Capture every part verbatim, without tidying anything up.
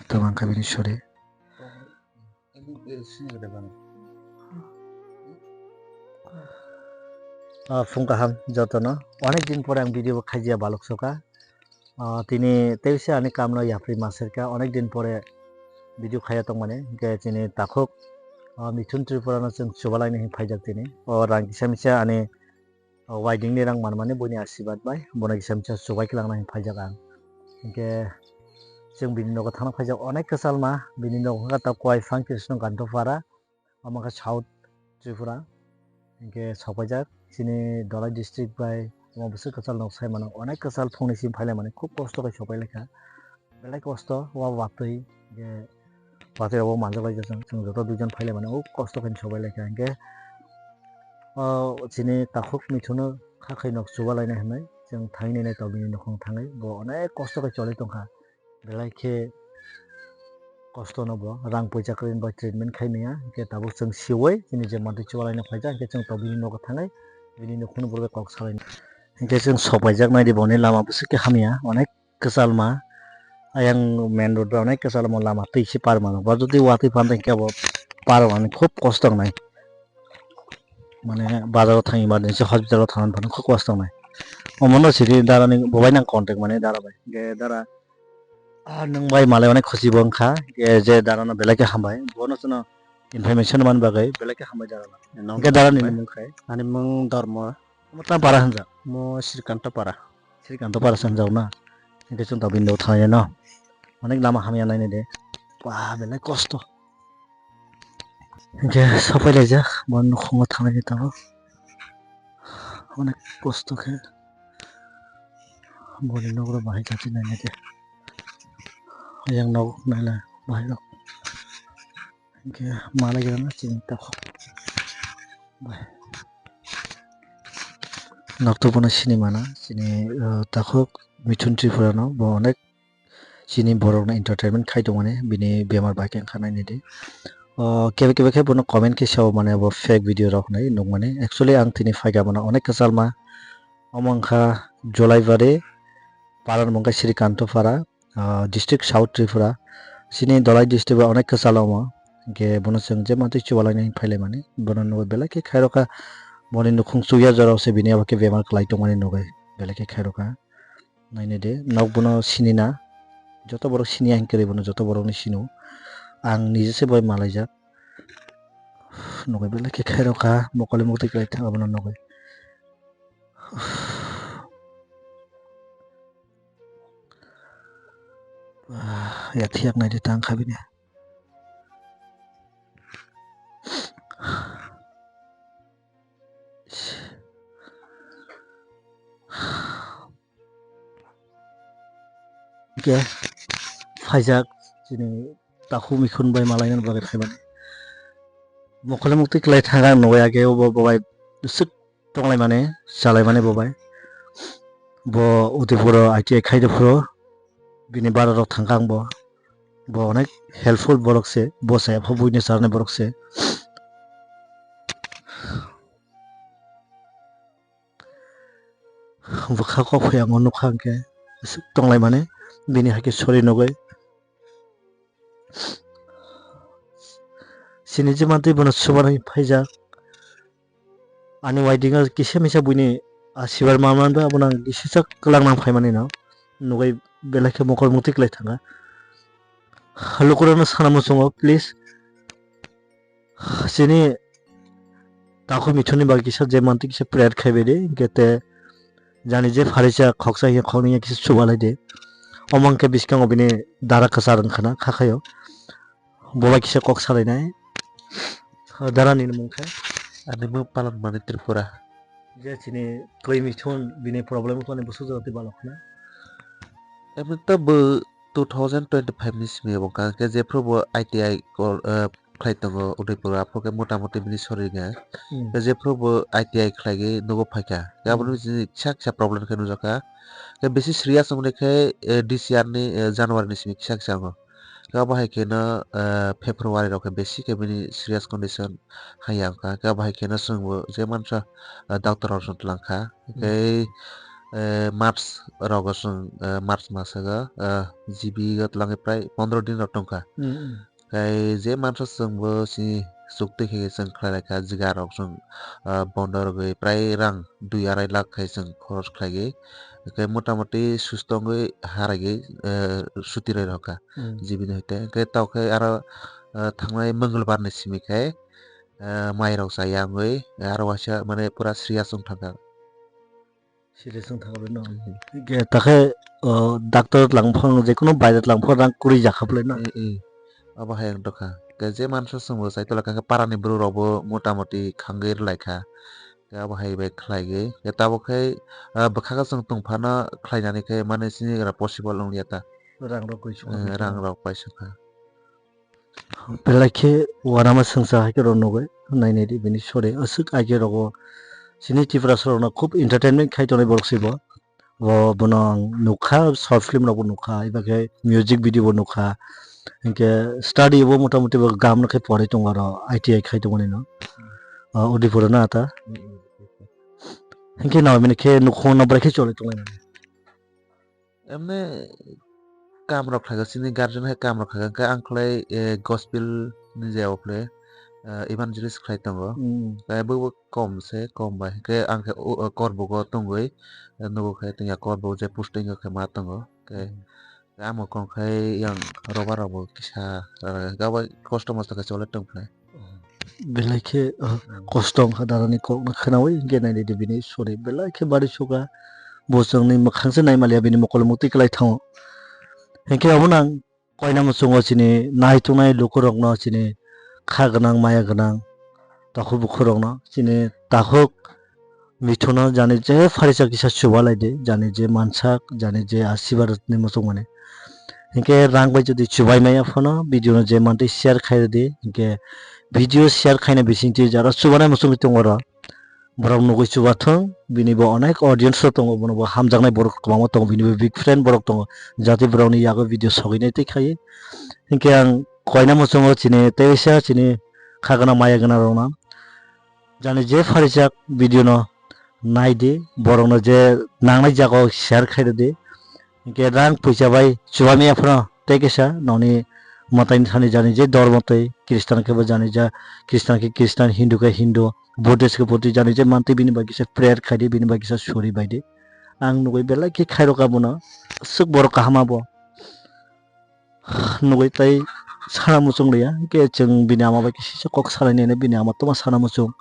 Tamo wngkha bini sori. Ah, phung kaham jotono. Onek din pore ang video bo khaijia balok soka. Ah, tini teisa ani kamno yapri maserka. Onek din pore video khaiya tongmani. Hingke chini takhuk, ah, Mithun Tripura no chwng chubalaini hin phaijak tini. O rang kisa misa ani o waidingni rang manmani buini asirwad bai bono kisa misa chubai kwlangna hin phaijak ang. Hinkhe chwng bini nogo thangna phaijak onek kwchalma, bini nogo wngkha ta Kwai Phang Krishnakanta Para, omo wngkha South Tripura. Hinkhe sokpaijak chini Dhalai district bai omo bwswk kwchal nok sai mano, onek kwchal phungni simi phailaimani khub kosto khe sokpailaikha. Belai kosto, o watwi je watwi rok bo manjak lai jak, chwng joto duijon phailaimani o kosto khe sokpailaikha. Hinkhe o chini takhuk Mithuno kha khai nok chubalaina hinwi chwng thangwi nainai tong bini nukhung thangwi, bo onek kosto khe choli tongkha, belai khe kosto no bo rang puisa kwrwi bai treatment khai manya, hinkhe tabuk chwng siwi chini je mantwi chubalaina phaijak, hinkhe chwng tong bini nogo thangwi bini nukhungno bo kok salainai, hinkhe chwng sokpaijak naidi boni lama bwswk khe hamya onek. Kwchalma, ayang main road bai onek kwchalma lama twi se par mano. Bo jodi watwi phan tongkhe bo par mani khub kosto wngnai. Mane bazaro thang emergency hospital o thangna phano khub kosto wngnai. Omono sidi dara ni bobai nang contact mane dara bai. Ge dara, ah, nwng bai malai onek khusi bo wngkha. Ge je dara no belai khe hambai. Bono chwngno information man bagwi belai khe hambai dara no. Hwnkhe dara ni mung khai? Ani mung Dharma. Omo tamo para hwnjak? Mo Srikanto para. Srikanto para se hwnjak na? Hinkhe chwng tabuk bini nogo thanglainai no. Onek lama hamya nainai de. Ba, belai kosto. Hinkhe sokpailaijak, bo nukhungo thanglainai tabuk. Onek kosto khe. Boni nokro bahai khe nainai de. Yang nok naila bahai rok. Hinkhe malai gana chini takhuk bai. Nok to bono sini mana, chini, uh, takhuk Mithun Tripura no bo onek chini borok no entertainment khai tongmani, bini bemar bai khe wngkha nainai di. Uh, kebe kebe khe bono comment khe sao mane bo fake video rok hinwi nukmani. Actually ang tini phaikha bono onek kwchalma, omo wngkha Jolaibari, para ni mung khe Srikanto para. Ah, district South Tripura, chini Dhalai district bai onek kwchalo omo, hinkhe bono chwng je mantwi chubalaina hin phailaimani, bono nugwi belai khe khairokha, boni nukhung chukya jorao se bini abo khe bemar kwlai tongmani nugwi belai khe khairokha. Nainai de, nok bono sinina, joto borok siniya hinkhe bono joto borokni sino, ang nije se bai malaijak, nugwi belai khe khairokha, mokol mukti kwlai thang abono nugwi. Ah, ya thiyak nai de tang kha bini. Ke phaijak chini takhuk Mithun bai malaina bagwi phaimani. Mokol mukti kwlai thang ang nugwi age obo bo bai swk tonglaimani, chalaimani bo bai. Bo Udaipuro I T I khaide phuru bini bara rok thangkha ang bo. Bo onek helpful borok se, bo chaya pho buino charnai borok se. Bwkha kok phai ang nukha hinkhe swk tonglaimani bini haikhe sori nugwi. Chini je mantwi bono chubanai phaijak. Ani waidingo kisa misa buini asibar manmani bai abono ang kisa kwlak nang phaimani no. Nugwi belai khe mokol mukti kwlai thangkha. Lukurokno sana muchungo, please. Chini takhuk Mithunni bagwi kisa je mantwi kisa prayer khai bai di, hinkhe te jani je pharisa khoksa hiya khoknwi kisa chubalai di. Omo hinkhe biskango bini dara kwchar wngkhana kha khaio. Bo bai kisa kok salainai. Dara ni mung khe? Ani mung Palanmani Tripura. Je chini twi Mithun bini problem wngkha ni bwswk jora twi balok khna. Emni to bo two thousand twenty-five ni simi bo wngkha, hwnkhe jephru bo I T I kor-, eh, khlai tongo Udaipur, aphuru khe mota moti bini sori wngya. Hmm. Hwnkhe jephru bo I T I khlaigwi nogo phaikha, hwnkhe aboni Hmm. bisi kisa kisa problem khe nukjakha. Hwnkhe bisi serious wngmani khe, eh, this year ni, eh, January ni simi kisa kisa wngo. Hwnkhe abo hai kheno, eh, February rok khe bisi khe bini serious condition haiya wngkha. Hwnkhe abo hai kheno chwngbo je mansa, eh, doctor rok song twlangkha. Hmm. Hwnkhe eh, March rogo chwng, eh, March masago, eh, G B o twlangwi prai pondro din rok tongkha. Hmm, hmm. Khai je mansa chwngbo chini chuktwi khe chwng khlai lai kha, jiga rok chwng, ah, bondo rwgwi prai rang dui arai lakh khai chwng khoros khlaigwi. Khai mota moti susto wngwi haraigwi, eh, suti roi rokha Hmm. G B ni hoite. Khai tao khai aro, ah, thangnai Mongolbar ni simi khai, ah, mai rok chaya wngwi aro waisa mane pura serious wng thangkha. Serious wng thangwi no. Mhm. Hwnkhe takhe, o, doctor langphang, jekono baida langphang rang kwrwi jakha bwlai no. Eh, eh. Abo hai wng tongkha. Khe je mansa chwngbo chai tongla kha, parani borok rokbo mota moti khangwi rwlai kha. Khe abo hai bai khlaigwi. Khe tabuk khai, ah, bwkha khe chwng tongphano khlainani khe mane chini era possible wng liya ta. Rang rok koi sukha Eh, bwkha. Rang rok pai sukha. Belai khe uanama swngchar hai khe rw nugwi nainai di bini sori. Aswk age rogo chini Tiprasa rokno khub entertainment khai tongnai borok se bo. Bo, bono ang nukha, short film rokbo nukha, eba khe music video bo nukha. Hinkhe study bo motamuti bo gam no khe pori tongo aro I T I khai tongmani no. Ah, Udipur no ata. Hinkhe nai mani khe nukhung no bwrwi khe choli tonglainai. Emne kam rok khlaigo, chini guardian hai kam rok khlaigo, hwnkhe ang khlai, eh, gospel ni je o khlai, eh, evangelist khlai tongo. Mm. Khe bo, bo kom se, kom bai. Hwnkhe ang khe o, o, Korbugo tongwi, eh, nugo khe tongya Korbuk je posting o khe ma tongo. Khe Mm. amo kom khai yang roba rok bo kisa, eh, gabai kosto mosto khe chole tong khlai. Belai khe, uh, kosto wngkha darani kokno khwnawi hinkhe nainai di bini sori belai khe bari sukha. Bo chwngni mwkhang se naimaliya bini mokol mukti kwlai thango. Hinkhe obono ang koina muchungo chini naituknai lukurokno chini kha gwnang maya gwnang takhuk bukhurokno chini takhuk Mithuno jani je pharisa kisa chubalai di, jani je mansak, jani je asirwad ni muchungmani. Hinkhe rang bai jodi chubai maya phano video no je mantwi share khai rwdi, hinkhe video share khaina bisingtwi jara chubanai muchungwi tongo oro. Borok nugwi chubathung, bini bo onek audience rok tongo, bono bo hamjaknai borok kwbangma tongo, bini bo big fan borok tongo, jati borokni yago video sogwinai tei khai. Hinkhe ang koina muchungo chini teisa chini khagwna maya gwnarokno. Jani je pharijak video no nai di, borok no je nangnai jaga o share khai rw di. Hinkhe rang puisa bai chuba maya phano tei kisa noni mwtai thani jani je dormo twi Christian khe bo jani ja, Christian khe Christian, Hindu khe Hindu, Buddhist khe Buddhist jani je mantwi bini bai kisa prayer khai di, bini bai kisa suri bai di. Ang nugwi belai khe khairokha bono, aswk borok kaham abo. Nugwi tei sana muchung liya, hinkhe chwng bini ama bai kisa kok salainai, bini ama tongma sana muchung,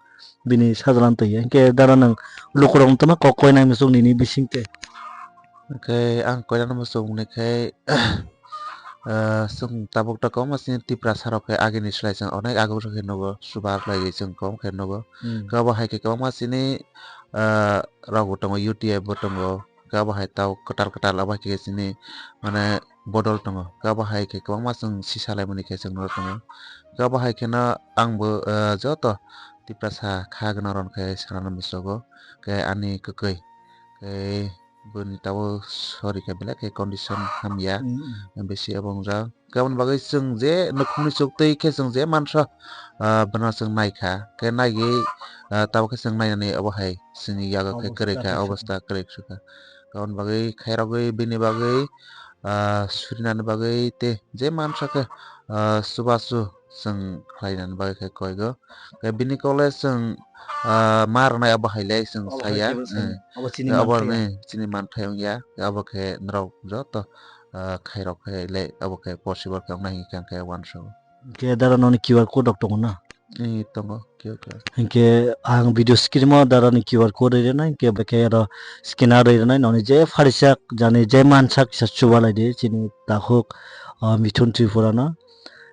bini sajla twi ya, hinkhe dara nwng lukurok tongma kok koinai muchung nini bisingtwi. Hinkhe ang koinani muchung wngkhe, ah, chwng tabuk ta kwbangma chini Tiprasa rok khe agini slai chwng onek aguk rok khe nugo, chuba rwlaiwi chwng kwbang khe nugo. Hmm. Khe abo hai khe kwbangma chini, ah, rok bo tongo, U T F bo tongo. Khe abo hai tao kwtal kwtal abo hai khe chini mane bodol tongo. Khe abo hai khe kwbangma chwng sisa laimani khe chwng norok tongo. Khe abo hai kheno ang bo, eh, joto Tiprasa kha gwnarok khe sanani muchugo. Khe ani kwkwi khe bini tao sori khe belai khe condition hamya. Mm, mm. Bisi abo wngjak. Khe aboni bagwi chwng je nukhungni chuk twi khe chwng je mansa, ah, bono chwng naikha. Khe naigwi, ah, tabuk khe chwng nainani obo hai chwngni yago khe kwrwi kha, obosta kwrwi swkha. Aboni bagwi khairogwi bini bagwi, ah, surinani bagwi tei je mansa khe, ah, chubachu chwng khlainani bagwi khe koigo. Khe bini kole chwng, ah, ma rwnai abo hai le chwng saya. Obo hai khe bo chwng, eh, obo chini manthai ya. Obo ni chini manthai wngya. Abo khe norok joto, ah, khairok khe le abo khe possible khe wngnai hinkhe ang khe uansukgo. Khe dara noni Q R code rok tongo na? Eh, tongo, Q R code. Hinkhe ang video screen o dara ni Q R code rwi rwnai, hinkhe bai khe aro scanner rwi rwnai, noni je pharijak jani je mansak kisa chubalai di chini takhuk, ah, Mithun Tripura no.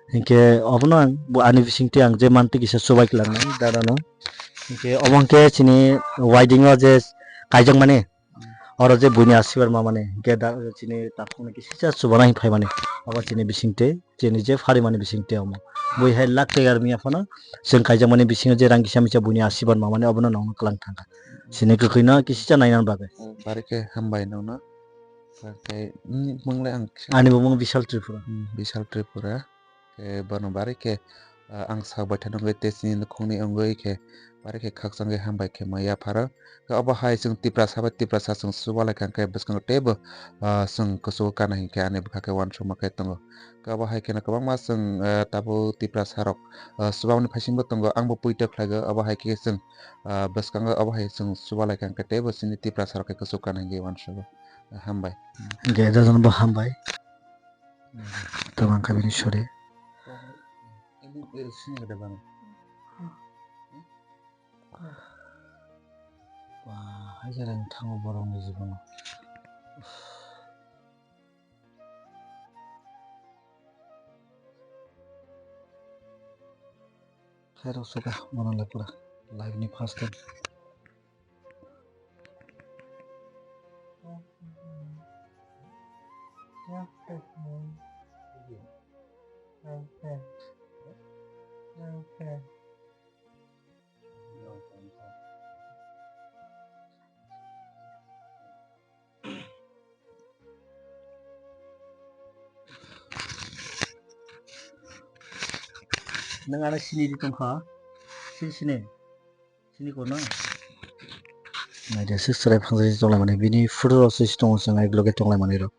Hinkhe obono ang bo ani bisingtwi ang je mantwi kisa chubai kwlangnai dara no. Hinkhe omo hinkhe chini wedding o je kaijakmani, oro je buini asibar mamani, hinkhe da chini takhukni kisa chubanai phaimani, obo chini bisingtwi, chini je pharimani bisingtwi omo. Bui hai lakh tegar miya phano chwng kaijakmani bisingo je rang kisa misa buini asibar mamani obono nongno kwlang thangkha. Chini kwkhwino kisa nainani bagwi. Barikhe hambai nongno. Tei, mm, mwngle ang kisa. Ani bumung Bishal Tripura. Hmm, Bishal Tripura. Khe bono bari khe, ah, ang sak bai thani wngwi tei chini nukhungni wngwi khe, Pari khe khakchangwi hambai khe ma yapharo. Khe obo hai chwng Tiprasa bai Tiprasa chwng chubalai kha khe bwskango teibo, ah, chwng kuchugo kana hinkhe ani bwkha khe uansukma khe tongo. Khe obo hai kheno kwbangma chwng, ah, tabuk Tiprasa rok, ah, chubamani phaisingbo tongo, angbo poito khlaigo. Obo hai khe chwng, ah, bwskango obo hai chwng chubalai kha khe teibo chini Tiprasa rok khe kuchuk kana hinkhe uansugo. Hambai. Hinkhe ejajon bo hambai. Tabang kha bini sori. Ba, hai jara wng thango borokni jibono. Khairok sokha, bono le pura life ni first time. Nwng ano sini di tongkha, sini sini, sini kono. Naidi six try phangsa si tonglaimani, bini photo rok si tongo, chwng ek loge tonglaimani rok.